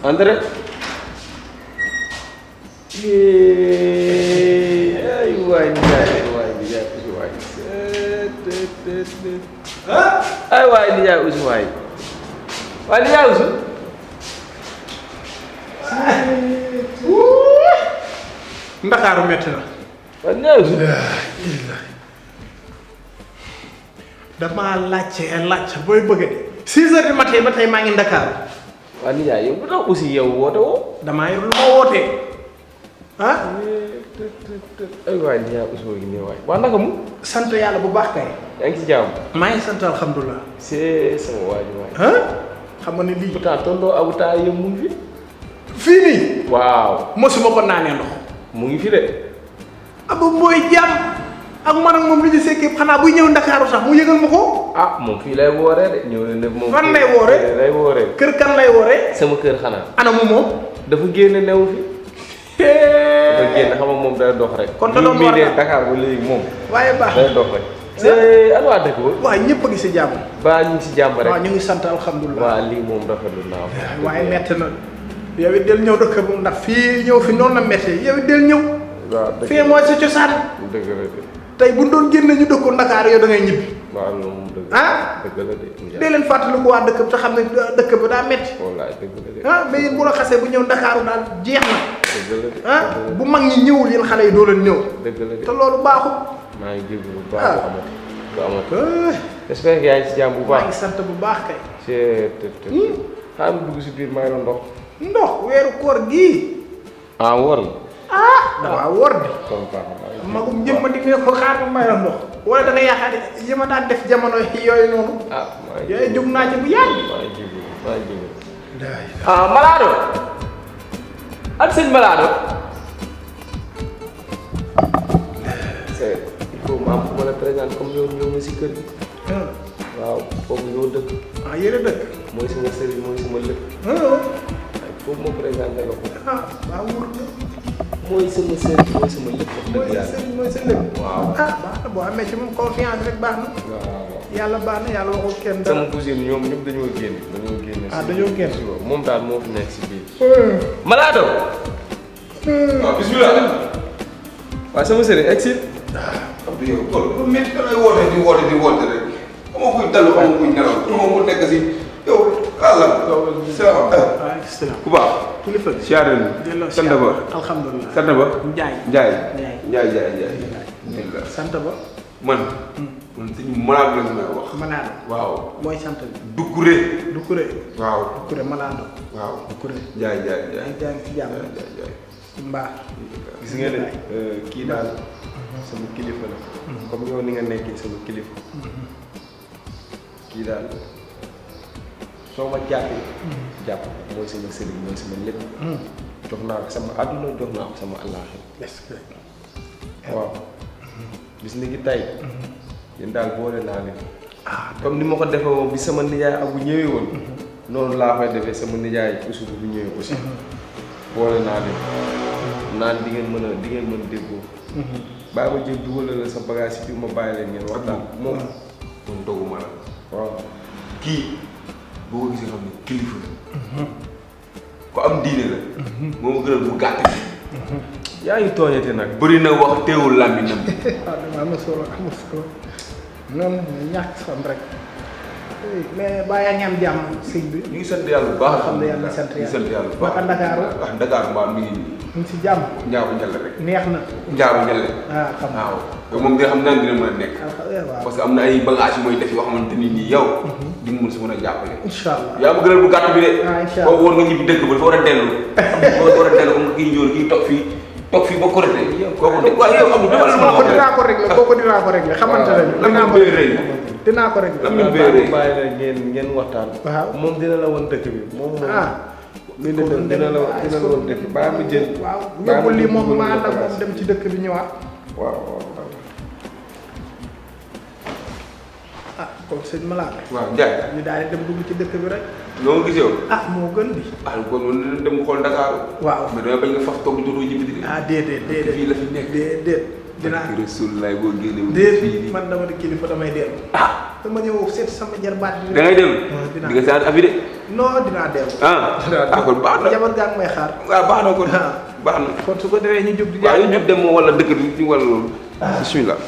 Andre. Ay waay Ndiaye Ousseynou waay. Ay waay Ndiaye Ousseynou waay. Waay Ndiaye Ousseynou. Ndakaaru metti na. Waay Ndiaye Ousseynou. damaa laajte booy bëgg de. 6 heures du matin ba tey maa ngi Ndakaaru. Waay Ndiaye yow bu tax aussi yow woote woo. damaa yor lu ma wootee. ah. ay waay Ndiaye Ousseynou gi ne waay. waa naka mu. sant yàlla bu baax kay. yaa ngi ci jàmm. maa ngi sant alhamdulilah. c'est sama waa ji waay. ah. xam nga ne lii. pourtant tonton Abouta yëpp mu ngi fi. fii nii. waaw. mosuma ko naanee ndox. mu ngi fi de. Abu mooy jàmm. ak man ak moom li ñu sekkee xanaa buy ñëw Ndakaaru sax mu yëgal ma ko. ah moom fii lay wooree de ñëw na ne moom. fan lay wooree lay wooree. kër kan lay wooree. sama kër xanaa. ana mu moom. dafa génne new fi. dafa génn xam nga moom day dox rek. kon da doon war de Dakar ba léegi moom. waaye baax day dox rek. c'est an waa dëkk ba. waaw ñëpp a ngi si jàmm. ba ñu ngi si jàmm rek. waaw ñu ngi sant alhamdulilah. waaw lii moom rafetlu naa ko. waaye métti na. yow it del ñëw dëkk bu ndax fii ñëw fi noonu la méttee yow it del ñëw. waaw dëgg fii mooy sa cosaan. dëgg la de. tey bu ñu doon génne ñu dëkkoon Dakar yow da ngay ñibbi. waaw loolu moom dëgg la. ah dëgg la de. dee leen fàttaliku waa dëkk bi te xam ne dëkk bi daa métti. wallaay dëgg la de. ah mais yéen bu la xasee bu ñëw Dakar daal jeex na. dëgg la de. ah bu mag ñi ñëwul yéen xale yi doo leen ñëw. dëgg la de. te loolu baaxul. maa ngi jégalu bu baax. ah bu amati. j'espère que yaa ngi si jàmm bu maa baax. ngi sant bu baax kay. xaaral dugg si biir maa ngi ndox. ndox weeru koor gii. ah wóor na. ah damaa wor de. kon baax na. magum jëmma di nga ko xaar ba may la ndox. wala da nga yaakaar ne yi ma daan def jamono yooyu noonu. ah maa ngi yooyu jóg naa ci bu yàgg. maa ngi jégalu maa ngi jégalu. ah Malado. ak sëñ Malado. c'est il faut ma am fu ma la présenter comme yow ñëw nga si kër gi. waaw foofu ñoo dëkk. ah yéen a dëkk. mooy sama sëriñ mooy sama lépp. foofu ma présenté la ko. ah waaw wóor na. mooy sama sëriñ mooy sama lépp wax mooy dëgg sa yàlla. sëriñ mooy sa lépp. waaw. ah baax na boo amee ci moom confiance rek baax na. waaw. yàlla baax na yàlla waxul kenn dara. sama cousine ñoom ñëpp dañoo génn. dañoo génn ah dañoo génn. moom daal moo fi nekk si biir. Malado. waaw bismillah. waaw sama sëriñ egg si. xam nga yow tool bu métti da ngay woote di woote rek xamoo kuy dallu xamoo kuy nelaw xamoo ku nekk si yow àlla salaam waaw salaam. ku baax kilifa bi. siyaare ni delloo sant ba alhamdulilah. sant ba Njaay. Njaay sant ba. man suñu malaat la may wax Malado. waaw mooy sant bi. Dukkure Doucouré. waaw Doucouré Malado. waaw Doucouré. Njaay yaa ngi jàng ci jàmm. mbaa. gis nga ne kii daal sama kilifa la. comme yow ni nga nekkee sama kilifa. kii daal soo ma jàppee. jàpp mooy sama sëriñ mooy sama lépp. jox naa ko sama àdduna jox naa ko sama àllaaxira. est-ce que. waaw. bis ni ki tey. yéen daal boole naa leen. ah comme ni ma ko defee woon bi sama nijaay ak bu ñëwee woon. noonu laa koy defee sama nijaay Ousseynou bu ñëwee aussi. boole naa leen. naan di ngeen mën a déggoo. bàyyi ma jël dugal la sa bagage yi ma bàyyi leen ngeen waxtaan moom. moom doguma la waaw. kii boo ko gisee xam ne kilifa la ku am diine la moo ma gënal bu gàtt bi yaa ngi tooñate nag. bëri na wax teewul làmmiñam ah dama am na solo noonu ñàkk xam rek mais baa yaa ngi am jàmm sëñ bi. ñu ngi sant yàlla bu baax alhamdulilah sant ñu ngi sant yàlla bu baax naka Ndakaaru. wax Ndakaaru mbaa mi ngi nii ñu ngi si jàmm. njaabu njëlle rek neex na. njaabu njëlle ah xam nga. waaw yow moom nga xam naan dina mën a nekk waaw. parce que am na ay bagage yu mooy def yoo xamante ni nii yow di nga mën si mën a jàppale incha allah. yaa ma gënal bu gàtt bi de ah incha allah boobu war nga ñibbi dëkk ba dafa war a dellu dafa war a dellu comme kii njóor kii toog fii ba Korité kooku de waaye yow amul defal lu ma la ko dinaa ko réglé kooku dinaa ko réglé xamante ne lan nga bëy rëy dinaa ko réglé. lan nga bëy bàyyi rëy bàyyi la ngeen waxtaan. waaw moom dina la woon dëkk bi moom moom. ah. dina la woon dëkk bi bàyyi ma jël. waaw ñëpp lii moom ma ànd ak moom dem ci dëkk bi ñëwaat. waaw. ah kon sëñ Malade. waaw Ndiaye ñu daal di dem dugg ci dëkk bi rek. noo nga gis yow ah moo gën di. ah kon mën dem xool Dakar waaw mais damay bañ nga fas toog dootoo ñibbi di ah déedéet fii la fi nekk déedéet dinaa Rasulullah boo génne déedéet man dama di kilifa damay dellu. ah dama ñëw seet sama jarbaat bi. da ngay dem waaw dinaa di nga saan afi de non dinaa dem. dinaa dem kon baax na jabar gaa ngi may xaar. waaw baax na kon baax na. kon su ko defee ñu jub di. waaw ñu jub dem moom wala dëkk bi wala loolu. bismillah.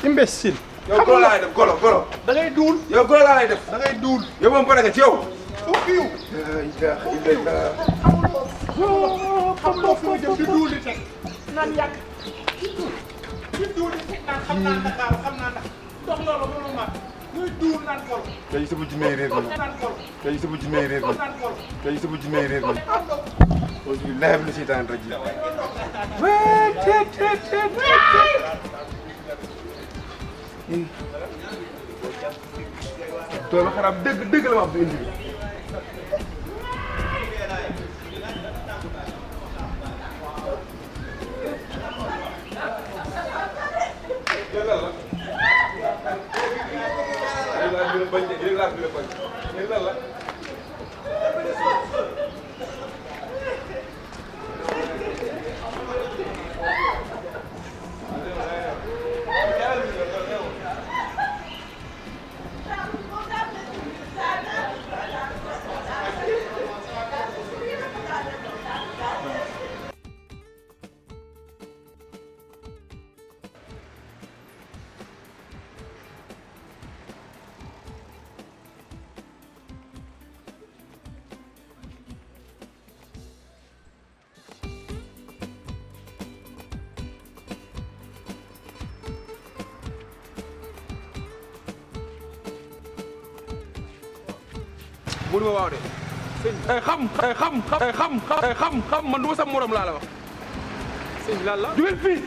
imbécile. yow golo laa lay def golo. da ngay duul. yow golo laa lay def. da ngay duul. yow moom pare nga ci yow. fukk yu. xamuloo fi mu jëm di duul di teg naan yàgg di duul di teg naan xam naa Dakar xam naa ndax dox loolu mënul ma muy duul naan golo. tey sama jinne réer ma naan golo. tey sama jinne réer ma naan golo. tey sama jinne réer ma auzu billahi mina seytaani rajim tool xarab dëgg la ma am indi mënu ma waaw de xam man du ma sa morom laa la wax. sëñ bi lan la. jógeel fii.